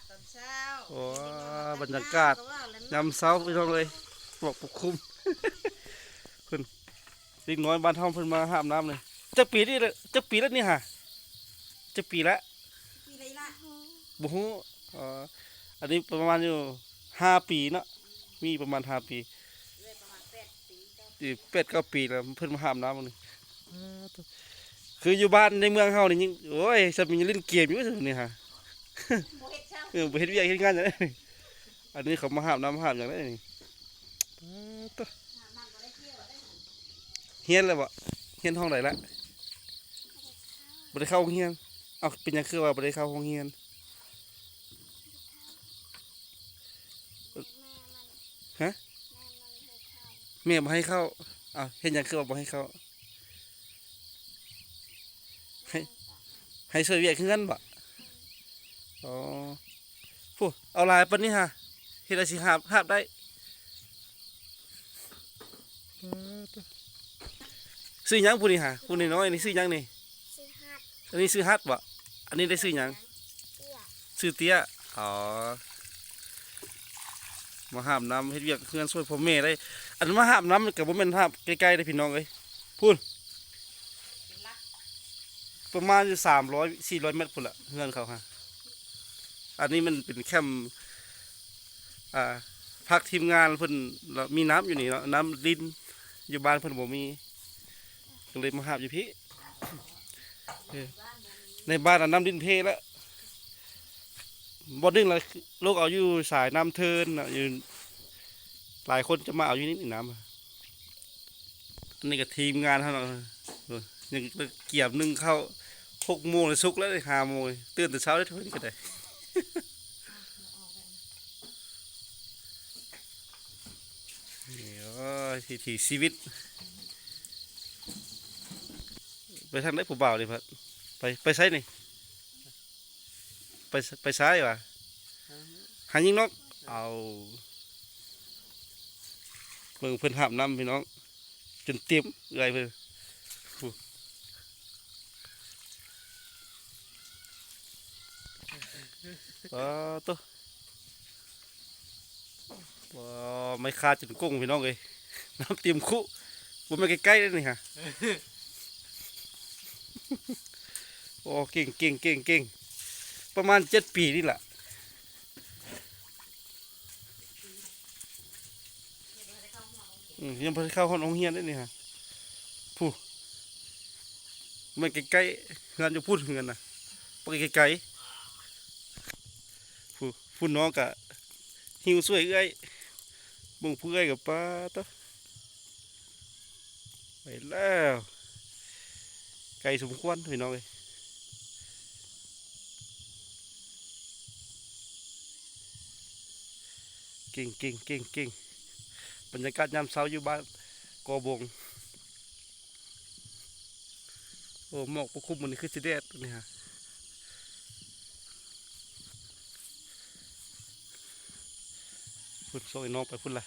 ຕອນເຊົ້າ ໂອ້ ບັນຍາກາດຍາມເຊົ້າພີ່ນ້ອງເອີຍ ໝອກປົກຄຸມ. ເພິ່ນ ເດັກນ້ອຍບ້ານເຮົາເພິ່ນມາຫາບນ້ຳນີ້ ຈັກປີນີ້ລະ ຈັກປີແລ້ວນີ້ຫາ ຈັກປີລະ? ປີໃດລະ? ບໍ່ຮູ້. ອໍ ອັນນີ້ປະມານຢູ່ຫ້າປີເນາະ ມີປະມານຫ້າປີ ເອີ ປະມານແປດປີ ເກົ້າປີ ເອີ ແປດເກົ້າປີແລ້ວ ເພິ່ນມາຫາບນ້ຳນີ້. ຄືຢູ່ບ້ານໃນເມືອງເຮົານີ້ຍັງ ໂອ້ຍ ສ່ຳມີຫຼິ້ນເກມຢູ່ສ່ຳນີ້ຫາ ບໍ່ເຮັດຫຍັງ ເອີ ບໍ່ເຮັດວຽກເຮັດງານຫຍັງ. ອັນນີ້ເຂົາມາຫາບນ້ຳຫາບຫຍັງໄດ້ນີ້. ປາດໂທ້ ຮຽນແລ້ວບໍ່? ຮຽນຫ້ອງໃດລະ? ບໍ່ໄດ້ເຂົ້າໂຮງຮຽນ. ເອົ້າ ເປັນຫຍັງຄືວ່າບໍ່ໄດ້ເຂົ້າໂຮງຮຽນ? ຮະ? ແມ່ບໍ່ໃຫ້ເຂົ້າ. ເອົ້າ ເຮັດຫຍັງຄືວ່າບໍ່ໃຫ້ເຂົ້າ? ໃຫ້ ໃຫ້ຊ່ວຍວຽກເຮືອນບໍ? ອໍ ຜູ້ ເອົາຫຼາຍປານນີ້ຫາ ເຮັດໃດຊິຫາບ ຫາບໄດ້? ເອີ ຊື່ຫຍັງຜູ້ນີ້ຫາ? ຜູ້ນ້ອຍໆນີ້ຊື່ຫຍັງນີ້? ຊື່ຮັດ. ອັນນີ້ຊື່ຮັດບໍ? ອັນນີ້ໄດ້ຊື່ຫຍັງ? ເຕ້ຍ. ຊື່ເຕ້ຍ. ອໍ ມາຫາບນ້ຳເຮັດວຽກເຮືອນຊ່ວຍພໍ່ແມ່ໄດ້. ອັນມາຫາບນ້ຳກໍບໍ່ແມ່ນຫາບໃກ້ໆເດ້ພີ່ນ້ອງເອີຍ ພຸ້ນ ປະມານຢູ່ສາມຮ້ອຍ ສີ່ຮ້ອຍແມັດພຸ້ນລະ ເຮືອນເຂົາຫາ. ອັນນີ້ມັນເປັນແຄມ ອ່າ ພັກທີມງານເພິ່ນ ລະມີນ້ຳຢູ່ນີ້ເນາະ ນ້ຳລິນ ຢູ່ບ້ານເພິ່ນບໍ່ມີ ກໍເລີຍມາຫາບຢູ່ພີ້. ເອີ ໃນບ້ານນ້ຳລິນເພລະ ບ່ອນໜຶ່ງລະລົກເອົາຢູ່ສາຍນ້ຳເທີນນະ ຢູ່ ຫຼາຍຄົນຈະມາເອົາຢູ່ນີ້ນ້ຳ. ອັນນີ້ກໍທີມງານເຮົາເນາະ ເອີ ຍັງກຽມໜຶ້ງເຂົ້າ ຫົກໂມງລະສຸກແລ້ວ ຫ້າໂມງ ຕື່ນແຕ່ເຊົ້າເດ້ ເພິ່ນກໍໄດ້. ນີ້ ໂອ້ຍ ວິຖີຊີວິດ. ໄປທາງໃດຜູ້ບ່າວນີ້ພັດ? ໄປ ໄປໃສນີ້? ໄປ ໄປໃສວະ? ຫາຍິງນົກ. ເອົາ ເບິ່ງເພິ່ນຫາບນ້ຳພີ່ນ້ອງ ຈົນເຕັມເອື້ອຍເພິ່ນ. ອໍ ໂຕ ວ້າວ ໄມ້ຄາດຈົນກົງພີ່ນ້ອງເອີຍ ນ້ຳເຕັມຄຸ ບໍ່ແມ່ນໃກ້ໆເດ້ນີ້ຫາ. ໂອ້ ເກັ່ງໆໆໆ ປະມານເຈັດປີນີ້ລະ. ອືມ ຍັງບໍ່ໄດ້ເຂົ້າຮອດໂຮງຮຽນເດ້ນີ້ຫາ ຜູ້ ແມ່ນໃກ້ໆ ເຮືອນຢູ່ພຸ້ນ ເຮືອນນະ ໄປໄກໆ ຜູ້ ຜູ້ນ້ອງກະຫິ້ວຊ່ວຍເອື້ອຍ ເບິ່ງຜູ້ເອື້ອຍກະ ປາດໂຕ ໄປແລ້ວ ໄກສົມຄວນພີ່ນ້ອງເອີຍ. ເກັ່ງໆໆໆ ບັນຍາກາດຍາມເຊົ້າຢູ່ບ້ານກໍບົງ. ໂອ້ ໝອກປົກຄຸມມື້ນີ້ຄືຊິແດດນີ້ຫາ ພຸ້ນ ສົ່ງໄອ້ນ້ອງໄປພຸ້ນລະ.